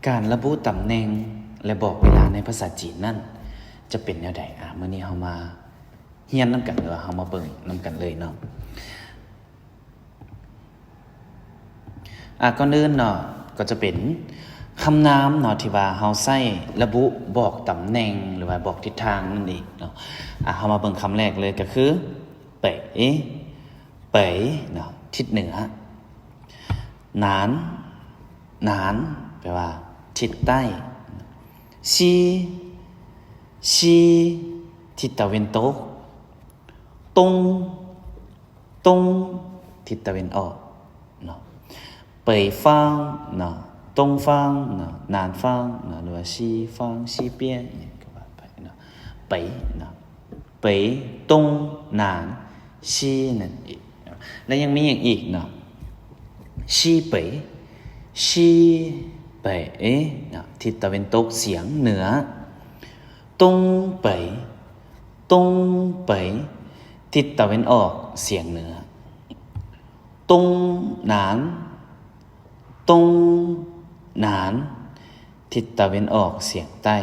ການລະບຸຕຳແໜ່ງ ແລະ ບອກເວລາໃນພາສາຈີນນັ້ນຈະເປັນແນວໃດ? ອາ ມື້ນີ້ເຮົາມາຮຽນນຳກັນ ຫຼືວ່າເຮົາມາເບິ່ງນຳກັນເລີຍເນາະ. ອາ ກ່ອນອື່ນເນາະ ກໍຈະເປັນຄຳນາມເນາະ ທີ່ວ່າເຮົາໃຊ້ລະບຸບອກຕຳແໜ່ງ ຫຼືວ່າບອກທິດທາງນັ້ນເອງເນາະ. ອາ ເຮົາມາເບິ່ງຄຳແລກເລີຍ ກໍຄື ເປຍ ເປຍເນາະ ທິດເໜືອ. ໜານ ໜານ ແປວ່າທິດໃຕ້. ຊີ ຊີ ທິດຕາເວັນຕົກ. ຕົງ ຕົງ ທິດຕາເວັນອອກເນາະ. ເປີຍຟາງເນາະ ຕົງຟາງເນາະ ໜານຟາງເນາະ ຫຼືວ່າຊີຟາງ ຊີປຽນ ອີ່ຫຍັງກໍວ່າໄປເນາະ. ເປີຍເນາະ ເປີຍ ຕົງ ໜານ ຊີ ນັ້ນເອງເນາະ. ແລະ ຍັງມີຫຍັງອີກເນາະ? ຊີເປີຍ ຊີເປີຍເນາະ ທິດຕາເວັນຕົກສຽງເໜືອ. ຕົງເປີຍ ຕົງເປີຍ ທິດຕາເວັນອອກສຽງເໜືອ. ຕົງໜານ ຕົງໜານ ທິດຕາເວັນອອກສຽງໃຕ້.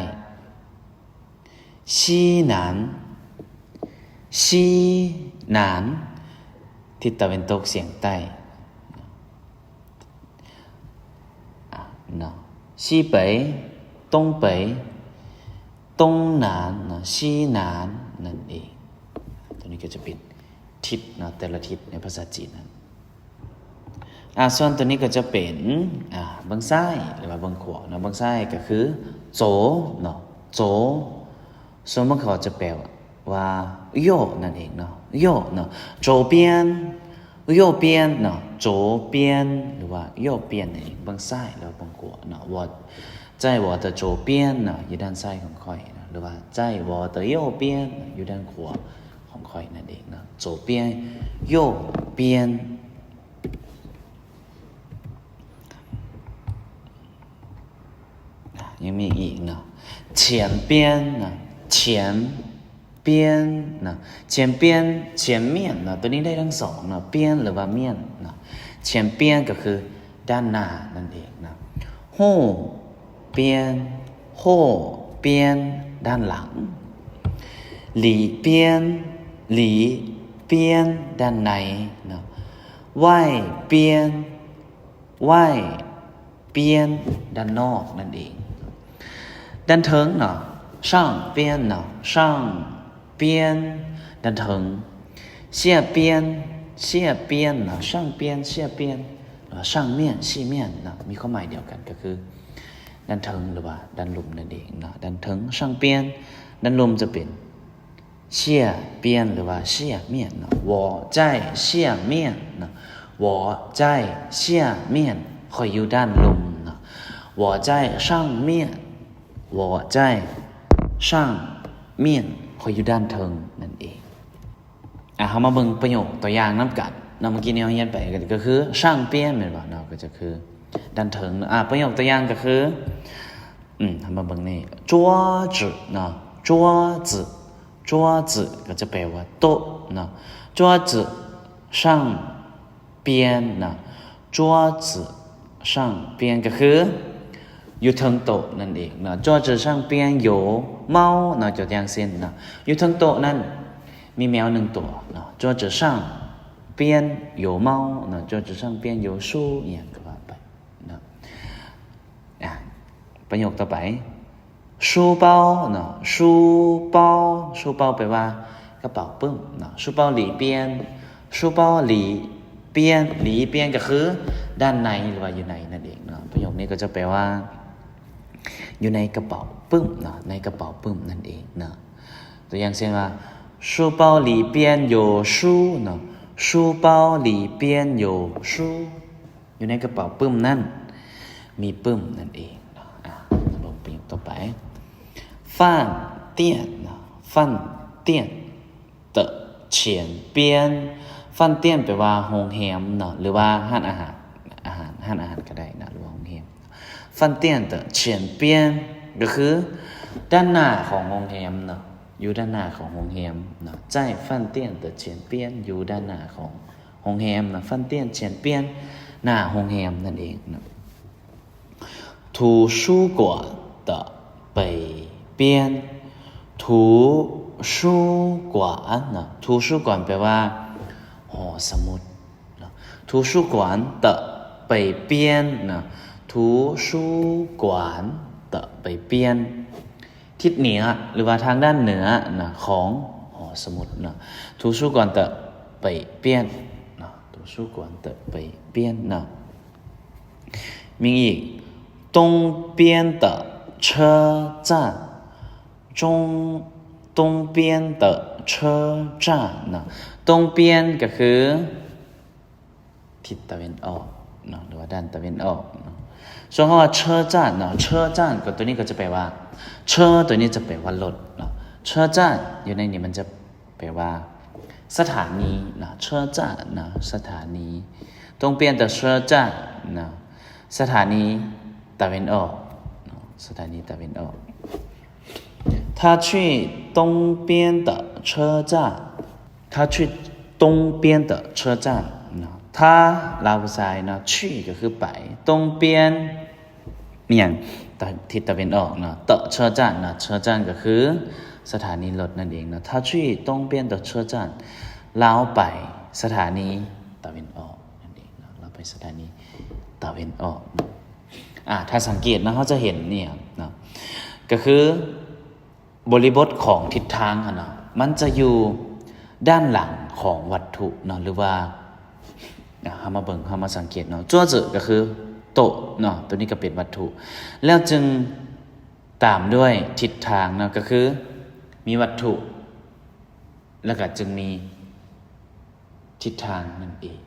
ຊີໜານ ຊີໜານ ທິດຕາເວັນຕົກສຽງໃຕ້ ອາ ເນາະ. ຊີເປີຍ ຕົງເປີຍ ຕົງໜານເນາະ ຊີໜານ ນັ້ນເອງ. ຕົວນີ້ກໍຈະເປັນທິດເນາະ ແຕ່ລະທິດໃນພາສາຈີນນັ້ນ. ອາ ສ່ວນຕົວນີ້ກໍຈະເປັນ ອາ ເບື້ອງຊ້າຍ ຫຼືວ່າເບື້ອງຂວາເນາະ. ເບື້ອງຊ້າຍກໍຄື ໂຈ ເນາະ ໂຈ. ສ່ວນເບື້ອງຂວາຈະແປວ່າ ໂຢ ນັ້ນເອງເນາະ ໂຢ ເນາະ. ໂຈປຽນ ໂຢປຽນ ເນາະ ໂຈປຽນ ຫຼືວ່າໂຢປຽນນັ້ນເອງ. ເບື້ອງຊ້າຍ ຫຼືວ່າເບື້ອງຂວາເນາະ. 我 在我的左边 ເນາະ ຢູ່ດ້ານຊ້າຍຂອງຂ້ອຍເນາະ ຫຼືວ່າ 在我的右边 ເນາະ ຢູ່ດ້ານຂວາຂອງຂ້ອຍນັ້ນເອງເນາະ. 左边 右边 ອາ ຍັງມີອີກເນາະ 前边 ເນາະ 前 边 ເນາະ 前边 前面 ເນາະ. ຕົວນີ້ໄດ້ທັງສອງເນາະ 边 ຫຼືວ່າ面 ເນາະ. 前边 ກໍຄືດ້ານໜ້ານັ້ນເອງເນາະ. 后边 后边 ດ້ານຫຼັງ. 里边 里边 ດ້ານໃນເນາະ. 外边 外边 ດ້ານນອກນັ້ນເອງ. ດ້ານເທິງເນາະ 上边 ເນາະ 上边 ດ້ານເທິງ. 下边 下边 ເນາະ 上边 下边 ເນາະ 上面 下面 ເນາະ ມີຄວາມໝາຍດຽວກັນ ກໍຄືດ້ານເທິງ ຫຼືວ່າດ້ານລຸ່ມນັ້ນເອງເນາະ. ด้ານເທິງ 上边 ດ້ານລຸ່ມຈະເປັນ 下边 ຫຼືວ່າ下面ເນາະ. 我在下面 ເນາະ 我在下面 ຂ້ອຍຢູ່ດ້ານລຸ່ມເນາະ. 我在上面 我在上面 ຂ້ອຍຢູ່ດ້ານເທິງນັ້ນເອງ. ອາ ເຮົາມາເບິ່ງປະໂຫຍກຕົວຢ່າງນຳກັນເນາະ. ເມື່ອກີ້ນີ້ເຮົາຮຽນໄປກໍຄື上边 ແມ່ນບໍ່ເນາະ ກໍຈະຄືດ້ານເທິງເນາະ. ອາ ປະໂຫຍກຕົວຢ່າງກໍຄື ອືມ ເຮົາມາເບິ່ງນີ້ 桌子 ເນາະ 桌子 桌子 ກໍຈະແປວ່າໂຕະເນາະ. 桌子上边 ເນາະ 桌子上边 ກໍຄືຢູ່ເທິງໂຕະນັ້ນເອງເນາະ. 桌子上边有猫 ເນາະ ຍົກຕົວຢ່າງເຊັ່ນເນາະ ຢູ່ເທິງໂຕະນັ້ນມີແມວໜຶ່ງຕົວເນາະ. 桌子上边有猫 ເນາະ 桌子上边有书 ອີ່ຫຍັງກໍວ່າໄປເນາະ. ອາ ປະໂຫຍກຕໍ່ໄປ 书包 ເນາະ 书包 书包 ແປວ່າກະເປົາປຶ້ມເນາະ. 书包里边 书包里边 里边 ກໍຄືດ້ານໃນ ຫຼືວ່າຢູ່ໃນນັ້ນເອງເນາະ. ປະໂຫຍກນີ້ກໍຈະແປວ່າຢູ່ໃນກະເປົາປຶ້ມເນາະ ໃນກະເປົາປຶ້ມນັ້ນເອງເນາະ. ຕົວຢ່າງເຊັ່ນວ່າ 书包里边有书 ເນາະ 书包里边有书 ຢູ່ໃນກະເປົາປຶ້ມນັ້ນມີປຶ້ມນັ້ນເອງເນາະ. ອາ ມາເບິ່ງປະໂຫຍກຕໍ່ໄປ 饭店 ເນາະ 饭店 的前边 饭店 ແປວ່າໂຮງແຮມເນາະ ຫຼືວ່າຮ້ານອາຫານ ອາຫານ ຮ້ານອາຫານກໍໄດ້ເນາະ ຫຼືວ່າໂຮງແຮມ. 饭店的前边 ກໍຄືດ້ານໜ້າຂອງໂຮງແຮມເນາະ ຢູ່ດ້ານໜ້າຂອງໂຮງແຮມເນາະ. 在饭店的前边 ຢູ່ດ້ານໜ້າຂອງໂຮງແຮມເນາະ. 饭店前边 ໜ້າໂຮງແຮມນັ້ນເອງເນາະ.图书馆的北边 图书馆 ເນາະ 图书馆 ແປວ່າຫໍສະໝຸດເນາະ 图书馆的北边 ເນາະ 图书馆的北边 ທິດເໜືອ ຫຼືວ່າທາງດ້ານເໜືອນະ ຂອງຫໍສະໝຸດເນາະ 图书馆的北边 ເນາະ 图书馆的北边 ເນາະ ມີອີກ 东边的车站 中 东边的车站 ເນາະ 东边 ກໍຄື ທິດຕາເວັນອອກເນາະ ຫຼືວ່າດ້ານຕາເວັນອອກເນາະ ສ່ວນຄຳວ່າ 车站 ເນາະ 车站 ກໍຕົວນີ້ກໍຈະແປວ່າ 车 ຕົວນີ້ຈະແປວ່າລົດເນາະ 车站 ຢູ່ໃນນີ້ມັນຈະແປວ່າ ສະຖານີເນາະ 车站 ເນາະ ສະຖານີ 东边的车站 ເນາະ ສະຖານີຕາເວັນອອກເນາະ ສະຖານີຕາເວັນອອກ 他去东边的车站 他去东边的车站 ເນາະ 他 ລາວຜູ້ຊາຍເນາະ 去 ກໍຄືໄປ 东边 ອີຫຍັງ ຕາ ທິດຕາເວັນອອກເນາະ 的车站 ເນາະ 车站 ກໍຄືສະຖານີລົດນັ້ນເອງເນາະ 他去东边的车站 ລາວໄປສະຖານີຕາເວັນອອກນັ້ນເອງເນາະ ລາວໄປສະຖານີຕາເວັນອອກ ອາ ຖ້າສັງເກດເນາະ ເຮົາຈະເຫັນນີ້ເນາະ ກໍຄື ບໍລິບົດຂອງທິດທາງຫັ້ນນະ ມັນຈະຢູ່ດ້ານຫຼັງຂອງວັດຖຸເນາະ ຫຼືວ່າ ອາ ເຮົາມາເບິ່ງ ເຮົາມາສັງເກດເນາະ 桌子 ກໍຄືໂຕະເນາະ ໂຕນີ້ກໍເປັນວັດຖຸ ແລ້ວຈຶ່ງຕາມດ້ວຍທິດທາງເນາະ ກໍຄືມີວັດຖຸ ແລ້ວກໍຈຶ່ງມີ ທິດທາງນັ້ນເອງ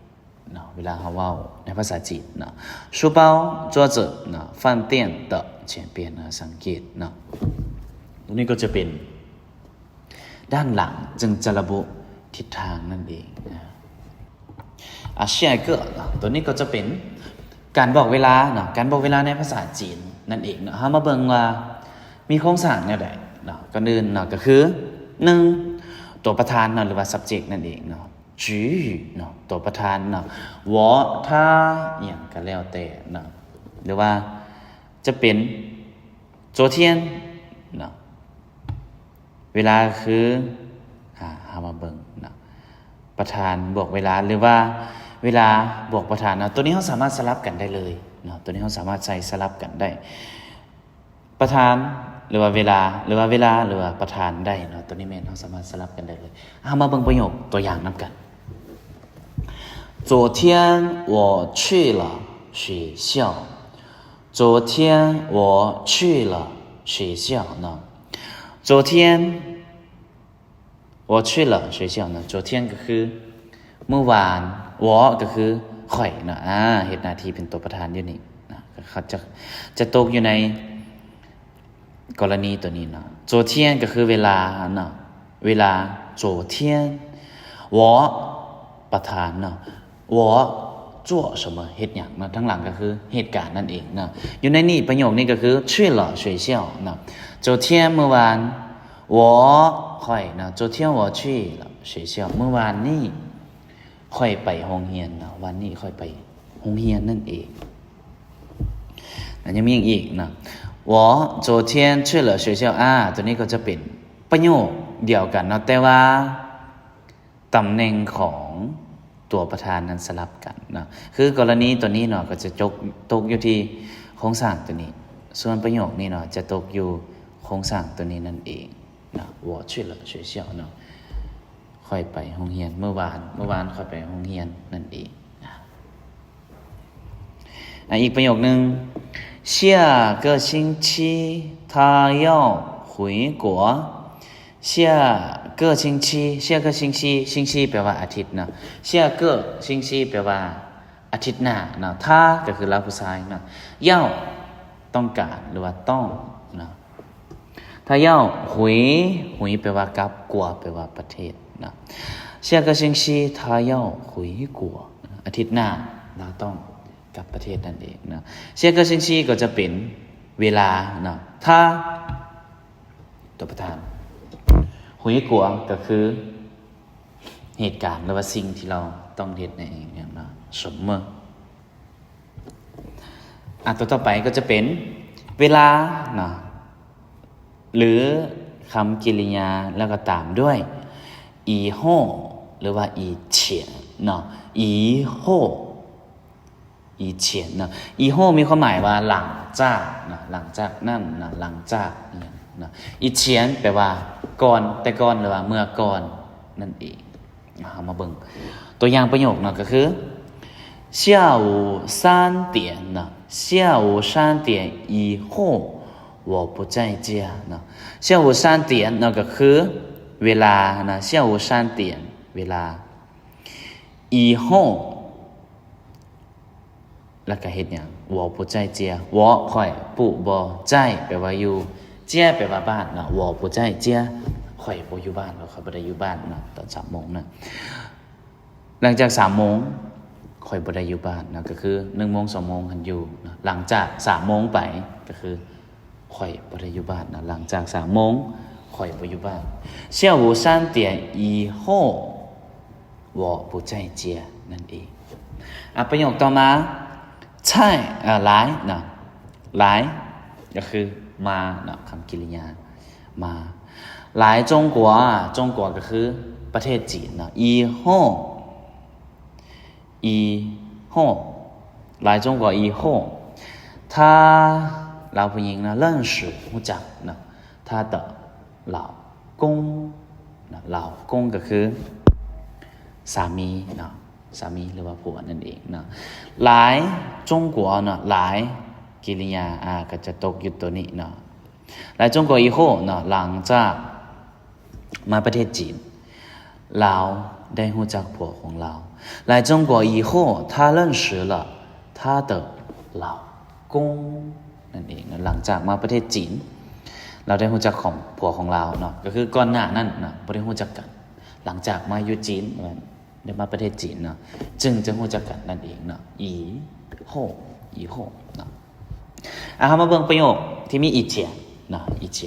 ເນາະ ເວລາເຮົາເວົ້າໃນພາສາຈີນເນາະ 书包 桌子 ເນາະ 饭店的前边 ເນາະ ສັງເກດເນາະ ຕົງນີ້ກໍຈະເປັນດ້ານຫຼັງ ຈຶ່ງຈະລະບຸທິດທາງນັ້ນເອງນະ ອາ 下一个 ເນາະ ຕົວນີ້ກໍຈະເປັນການບອກເວລາເນາະ ການບອກເວລາໃນພາສາຈີນນັ້ນເອງເນາະ ເຮົາມາເບິ່ງວ່າມີໂຄງສ້າງແນວໃດເນາະ ກ່ອນອື່ນເນາະ ກໍຄື ໜຶ່ງ ຕົວປະທານເນາະ ຫຼືວ່າ subject ນັ້ນເອງເນາະ 主语 ເນາະ ຕົວປະທານເນາະ 我 他 ອີ່ຫຍັງກໍແລ້ວແຕ່ເນາະ ຫຼືວ່າຈະເປັນ 昨天 ເນາະ ເວລາຄື ອາ ເຮົາມາເບິ່ງເນາະ ປະທານບວກເວລາ ຫຼືວ່າເວລາບວກປະທານເນາະ ຕົວນີ້ເຮົາສາມາດສະຫຼັບກັນໄດ້ເລີຍເນາະ ຕົວນີ້ເຮົາສາມາດໃຊ້ສະຫຼັບກັນໄດ້ ປະທານ ຫຼືວ່າເວລາ ຫຼືວ່າເວລາ ຫຼືວ່າປະທານໄດ້ເນາະ ຕົວນີ້ແມ່ນເຮົາສາມາດສະຫຼັບກັນໄດ້ເລີຍ ເຮົາມາເບິ່ງປະໂຫຍກຕົວຢ່າງນຳກັນ 昨天我去了学校 昨天我去了学校 ເນາະ 昨天 我去了学校 ເນາະ 昨天 ກໍຄື ມື້ວານ 我 ກໍຄືຂ້ອຍເນາະ ອາ ເຮັດໜ້າທີ່ເປັນຕົວປະທານຢູ່ນີ້ນະ ກໍຈະ ຈະຕົກຢູ່ໃນກໍລະນີຕົວນີ້ເນາະ 昨天 ກໍຄືເວລາເນາະ ເວລາ 昨天 我 ປະທານເນາະ 我做什么 ເຮັດຫຍັງເນາະ ທາງຫຼັງກໍຄືເຫດການນັ້ນເອງເນາະ ຢູ່ໃນນີ້ ປະໂຫຍກນີ້ກໍຄື 去了学校 ເນາະ 昨天 ມື້ວານ 我 ຂ້ອຍເນາະ 昨天我去了学校 ມື້ວານນີ້ຂ້ອຍໄປໂຮງຮຽນເນາະ ວານນີ້ຂ້ອຍໄປໂຮງຮຽນນັ້ນເອງ ແລ້ວຍັງມີຫຍັງອີກເນາະ 我昨天去了学校 ອາ ຕົວນີ້ກໍຈະເປັນປະໂຫຍກດຽວກັນເນາະ ແຕ່ວ່າ ຕຳແໜ່ງຂອງຕົວປະທານນັ້ນສະຫຼັບກັນເນາະ ຄືກໍລະນີຕົວນີ້ເນາະ ກໍຈະຕົກ ຕົກຢູ່ທີ່ໂຄງສ້າງຕົວນີ້ ສ່ວນປະໂຫຍກນີ້ເນາະ ຈະຕົກຢູ່ໂຄງສ້າງຕົວນີ້ນັ້ນເອງເນາະ 我去了学校 ເນາະ ຂ້ອຍໄປໂຮງຮຽນ ມື້ວານ ມື້ວານຂ້ອຍໄປໂຮງຮຽນນັ້ນເອງນະ. ອາ ອີກປະໂຫຍກໜຶ່ງ 下个星期他要回国 下个星期 下个星期 星期 ແປວ່າອາທິດເນາະ 下个星期 ແປວ່າອາທິດໜ້າເນາະ 他 ກໍຄືລາວຜູ້ຊາຍເນາະ 要 ຕ້ອງການ ຫຼືວ່າຕ້ອງເນາະ 他要回 回 ແປວ່າກັບ 国 ແປວ່າປະເທດເນາະ 下个星期他要回国 ອາທິດໜ້າລາວຕ້ອງກັບປະເທດນັ້ນເອງເນາະ 下个星期 ກໍຈະເປັນເວລາເນາະ 他 ຕົວປະທານ 回国 ກໍຄືເຫດການ ຫຼືວ່າສິ່ງທີ່ລາວຕ້ອງເຮັດນັ້ນເອງເນາະ 什么 ອາ ຕົວຕໍ່ໄປກໍຈະເປັນ ເວລາເນາະ ຫຼື ຄຳກິລິຍາ ແລ້ວກໍຕາມດ້ວຍ 以后 ຫຼືວ່າ 以前 ເນາະ 以后 以前 ເນາະ 以后 ມີຄວາມໝາຍວ່າ ຫຼັງຈາກເນາະ ຫຼັງຈາກນັ້ນເນາະ ຫຼັງຈາກອີ່ຫຍັງເນາະ 以前 ແປວ່າ ກ່ອນ ແຕ່ກ່ອນ ຫຼືວ່າ ເມື່ອກ່ອນນັ້ນເອງ. ເຮົາມາເບິ່ງຕົວຢ່າງປະໂຫຍກເນາະ ກໍຄື 下午三点ເນາະ 下午三点以后我不在家ເນາະ 下午三点ເນາະ ກໍຄືເວລານະ 下午三点 ເວລາ 以后 ແລ້ວກໍເຮັດຫຍັງ 我不在家 我 ຂ້ອຍ 不 ບໍ່ 在 ແປວ່າຢູ່ 家 ແປວ່າບ້ານເນາະ 我不在家 ຂ້ອຍບໍ່ຢູ່ບ້ານ ຂ້ອຍບໍ່ໄດ້ຢູ່ບ້ານເນາະ ຕອນສາມໂມງນະ ຫຼັງຈາກສາມໂມງ ຂ້ອຍບໍ່ໄດ້ຢູ່ບ້ານເນາະ ກໍຄືໜຶ່ງໂມງ ສອງໂມງຫັ້ນຢູ່ເນາະ ຫຼັງຈາກສາມໂມງໄປ ກໍຄືຂ້ອຍບໍ່ໄດ້ຢູ່ບ້ານເນາະ ຫຼັງຈາກສາມໂມງ ຂ້ອຍບໍ່ຢູ່ບ້ານ 下午三点以后我不在家 ນັ້ນເອງ. ອາ ປະໂຫຍກຕໍ່ມາ 在 ເອີ 来ເນາະ 来 ກໍຄືມາເນາະ ຄຳກິລິຍາ ມາ 来中国 中国 ກໍຄືປະເທດຈີນເນາະ 以后 以后 来中国以后 他 ລາວຜູ້ຍິງເນາະ 认识 ຮູ້ຈັກເນາະ 他的老公 老公 ກໍຄືສາມີເນາະ ສາມີ ຫຼືວ່າຜົວນັ້ນເອງເນາະ 来中国 ເນາະ 来 ກິລິຍາ ອາ ກໍຈະຕົກຢູ່ຕົວນີ້ເນາະ 来中国以后 ເນາະ ຫຼັງຈາກມາປະເທດຈີນ ລາວໄດ້ຮູ້ຈັກຜົວຂອງລາວ 来中国以后他认识了他的老公 ນັ້ນເອງເນາະ ຫຼັງຈາກມາປະເທດຈີນ ລາວໄດ້ຮູ້ຈັກຂອງ ຜົວຂອງລາວເນາະ ກໍຄືກ່ອນໜ້ານັ້ນເນາະ ບໍ່ໄດ້ຮູ້ຈັກກັນ ຫຼັງຈາກມາຢູ່ຈີນ ໄດ້ມາປະເທດຈີນເນາະ ຈຶ່ງຈະຮູ້ຈັກກັນນັ້ນເອງເນາະ 以后 以后 ເນາະ. ອາ ເຮົາມາເບິ່ງປະໂຫຍກທີ່ມີ 以前 ເນາະ 以前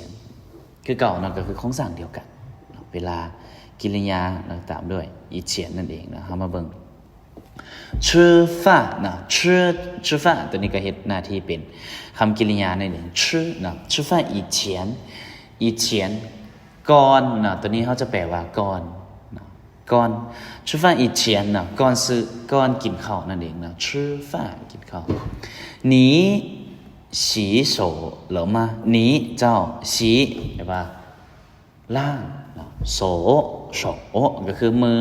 ຄືເກົ່າເນາະ ກໍຄືໂຄງສ້າງດຽວກັນເນາະ ເວລາ ກິລິຍາ ແລ້ວຕາມດ້ວຍ 以前 ນັ້ນເອງເນາະ ເຮົາມາເບິ່ງ 吃饭 ເນາະ 吃 吃饭 ຕົວນີ້ກໍເຮັດໜ້າທີ່ເປັນຄຳກິລິຍານັ້ນເອງ 吃 ເນາະ 吃饭以前 以前 ກ່ອນເນາະ ຕົວນີ້ເຮົາຈະແປວ່າກ່ອນເນາະ ກ່ອນ 吃饭以前 ເນາະ ກ່ອນຊື້ ກ່ອນກິນເຂົ້ານັ້ນເອງເນາະ 吃饭 ກິນເຂົ້າ 你洗手了吗 你 ເຈົ້າ 洗 ແປວ່າລ້າງເນາະ 手 手 ກໍຄືມື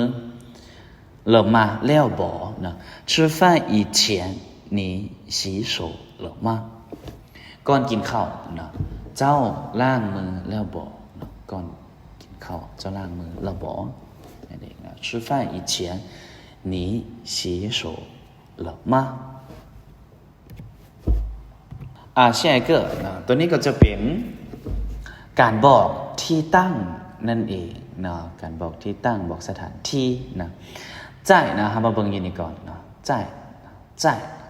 了吗 ແລ້ວບໍ່ເນາະ 吃饭以前你洗手了吗 ກ່ອນກິນເຂົ້າເນາະ ເຈົ້າລ້າງມືແລ້ວບໍ່ເນາະ ກ່ອນກິນເຂົ້າເຈົ້າລ້າງມືແລ້ວບໍ່ ນັ້ນເອງເນາະ 吃饭以前你洗手了吗 ອາ 下一个 ເນາະ ຕົວນີ້ກໍຈະເປັນການບອກທີ່ຕັ້ງນັ້ນເອງເນາະ ການບອກທີ່ຕັ້ງ ບອກສະຖານທີ່ນະ 在 ເນາະ ເຮົາມາເບິ່ງຢູ່ນີ້ກ່ອນເນາະ 在 在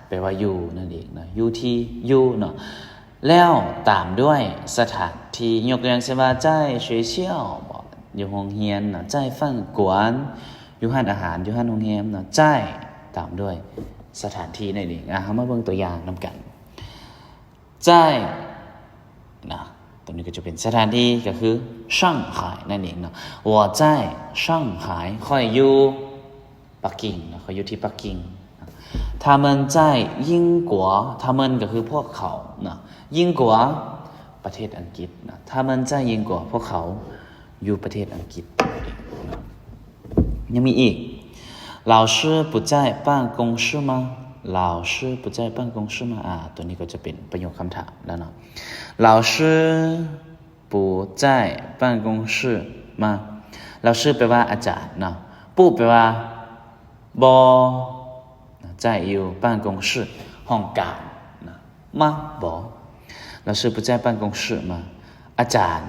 ແປວ່າຢູ່ນັ້ນເອງເນາະ ຢູ່ທີ່ ຢູ່ເນາະ ແລ້ວຕາມດ້ວຍສະຖານທີ່ ຍົກຕົວຢ່າງເຊັ່ນວ່າ 在学校 ບໍ່ ຢູ່ໂຮງຮຽນເນາະ 在饭馆 ຢູ່ຮ້ານອາຫານ ຢູ່ຮ້ານໂຮງແຮມເນາະ 在 ຕາມດ້ວຍສະຖານທີ່ນັ້ນເອງ ອາ ເຮົາມາເບິ່ງຕົວຢ່າງນຳກັນ 在 ນະ ຕົວນີ້ກໍຈະເປັນສະຖານທີ່ ກໍຄື 上海 ນັ້ນເອງເນາະ 我在上海 ຂ້ອຍຢູ່ປັກກິ່ງເນາະ ຂ້ອຍຢູ່ທີ່ປັກກິ່ງ 他们在英国 他们 ກໍຄືພວກເຂົາເນາະ 英国 ປະເທດອັງກິດເນາະ 他们在英国 ພວກເຂົາຢູ່ປະເທດອັງກິດເນາະ ຍັງມີອີກ 老师不在办公室吗 老师不在办公室吗 ອາ ຕົວນີ້ກໍຈະເປັນປະໂຫຍກຄຳຖາມແລ້ວເນາະ 老师不在办公室吗 老师 ແປວ່າອາຈານເນາະ 不 ແປວ່າບໍ່ 在 ຢູ່ 办公室 ຫ້ອງການເນາະ 吗 ບໍ່ 老师不在办公室吗 ອາຈານ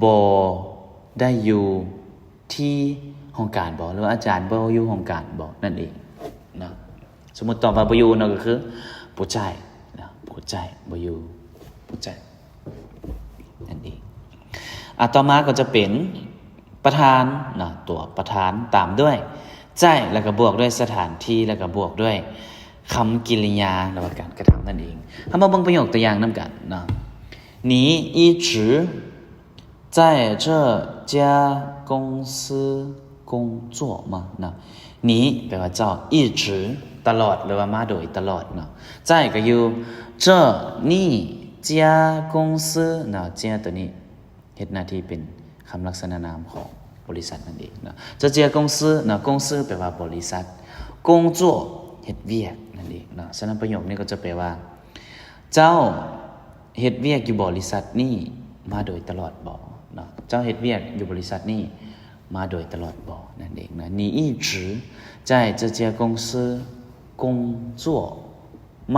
ບໍ່ໄດ້ຢູ່ ທີ່ຫ້ອງການບໍ່ ຫຼືວ່າອາຈານບໍ່ຢູ່ຫ້ອງການບໍ່ ນັ້ນເອງເນາະ ສົມມຸດຕອບວ່າບໍ່ຢູ່ເນາະ ກໍຄື 不在 ເນາະ 不在 ບໍ່ຢູ່ 不在 ນັ້ນເອງ ອາ ຕໍ່ມາກໍຈະເປັນປະທານເນາະ ຕົວປະທານຕາມດ້ວຍ 在 ແລ້ວກໍບວກດ້ວຍສະຖານທີ່ ແລ້ວກໍບວກດ້ວຍ ຄຳກິລິຍາ ຫຼືວ່າການກະທຳນັ້ນເອງ. ເຮົາມາເບິ່ງປະໂຫຍກຕົວຢ່າງນຳກັນເນາະ. 你一直在这家公司工作吗 ເນາະ. 你 ແປວ່າເຈົ້າ, 一直 ຕະຫຼອດ ຫຼືວ່າມາໂດຍຕະຫຼອດເນາະ. 在 ກໍຢູ່, 这 ນີ້, 家公司 ເນາະ, 家 ຕົວນີ້ ເຮັດໜ້າທີ່ເປັນຄຳລັກສະນະນາມຂອງບໍລິສັດນັ້ນເອງເນາະ. 这家公司 ເນາະ, 公司 ແປວ່າບໍລິສັດ, 工作 ເຮັດວຽກນັ້ນເອງເນາະ. ສະນັ້ນປະໂຫຍກນີ້ກໍຈະແປວ່າ ເຈົ້າເຮັດວຽກຢູ່ບໍລິສັດນີ້ມາໂດຍຕະຫຼອດບໍ? ເນາະ, ເຈົ້າເຮັດວຽກຢູ່ບໍລິສັດນີ້ມາໂດຍຕະຫຼອດບໍ? ນັ້ນເອງເນາະ. 你一直在这家公司工作吗?